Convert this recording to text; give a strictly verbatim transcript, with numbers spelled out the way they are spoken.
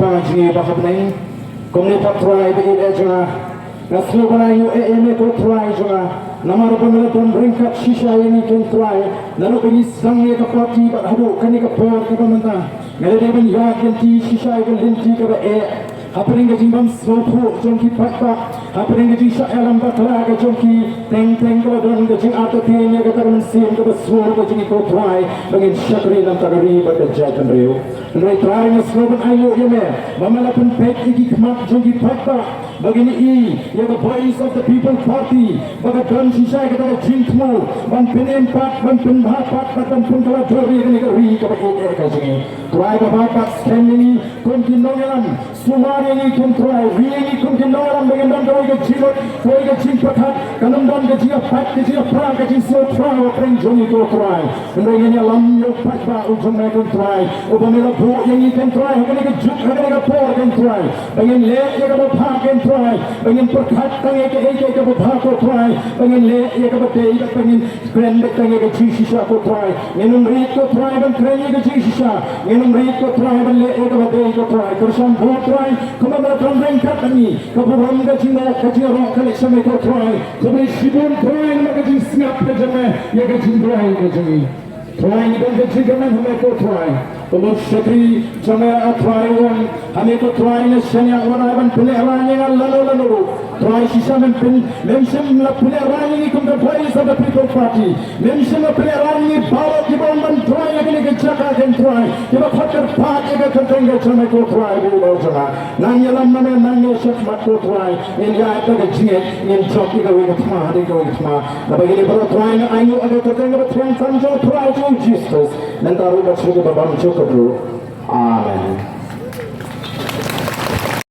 Ba jong ngi ba ha bneng, kumne pat Trai ba ïeit eh jong nga, nga sngewbha ban ainguh eh ïa me ko Trai jong nga, namar ba me la don ryngkat shisha ïa ngi ko Trai, naduh ba ngi sdang ïa ka party bad haduh kane ka por kaba mynta. Nga la dei ban ïaid lynti shisha ïa ka lynti kaba eh, hapdeng ka jingbym sngewthuh jong ki paidbah, hapdeng ka jingshah ïalam bakla ka jong ki. Teng teng ka la don ka jingartatien ïa kata ka mynsiem kaba sngur ka jong ngi ko Trai, ba ngin shakri na ka bynta ka ri bad ka jaitbynriew. Hynrei Trai nga sngewbha ban ainguh ïa me ba me la pynpeit ïa ki khmat jong ki paidbah, ba kin ïohi ïa ka Voice of the People Party ba ka don shisha ïa kata ka jingthmu ban pynim pat, ban pynbha pat bad ban pynkylla dur ïa kane ka ri kaba ïeit eh ka jong ngi. Trai ba bha pat skhem ïa ngi kum ki nongïalam, sumar ïa ngi ko Trai, ri ïa ngi kum ki nongïalam ba ngin don kawei ka jingmut, kawei ka jingpyrkhat, kan ym don ka jingïapait, ka jingïapra, ka jingsngewthra hapdeng jong ngi ko Trai. Hynrei ngin ïalam ïa u paidbah u jong me ko Trai, uba me la buh ïa ngi ko Trai ha kane ka juk, ha kane ka por ko Trai, ba ngin leh ïa kaba bha ko Trai, ba ngin pyrkhat tang ïa kaei kaei kaba bha ko Trai, ba ngin leh ïa kaba dei, ba ngin kren beit tang ïa ka jingshisha ko Trai. Ngin ym rit ko Trai ban kren ïa ka jingshisha, ngin ym rit ko Trai ban leh ïa kaba dei ko Trai. Kyrshan buh Trai, kumba me la don ryngkat bad ngi, ka burom, ka jingngeit, ka jingïaroh ka leit sha me ko Trai. Khublei shibun Trai namar ka jingsngap ka jong me ïa ka jingduwai ka jong ngi. Trai ngi don ka jingkyrmen ha me ko Trai. Ka mut shakri jong me A Trai Wang, ha me ko Trai nga shaniah, wat la ban pynlehrain ïa nga lano lano ruh. Trai shisha mem pyn, mem shym la pynlehrain ïa ngi kum ka Voice of the People Party. Mem shym la pynlehrain ïa ngi baroh kiba wan ban duwai ïa kane ka jaka ko Trai, kiba khot kyrpad ïa ka kyrteng ka jong me ko Trai, ba u Blei jong nga. Nang ïalam na me, nang ïa shakhmat ko Trai. Ngin ïaid da ka jingngeit, ngin jop ïa kawei ka thma hadien kawei ka thma. Naba ïa kine baroh Trai nga ainguh ha ka kyrteng kaba thiang tam jong u Trai jong u Jisu Khrist, mynta ruh bad sha kiba bymjukut ruh. Amen.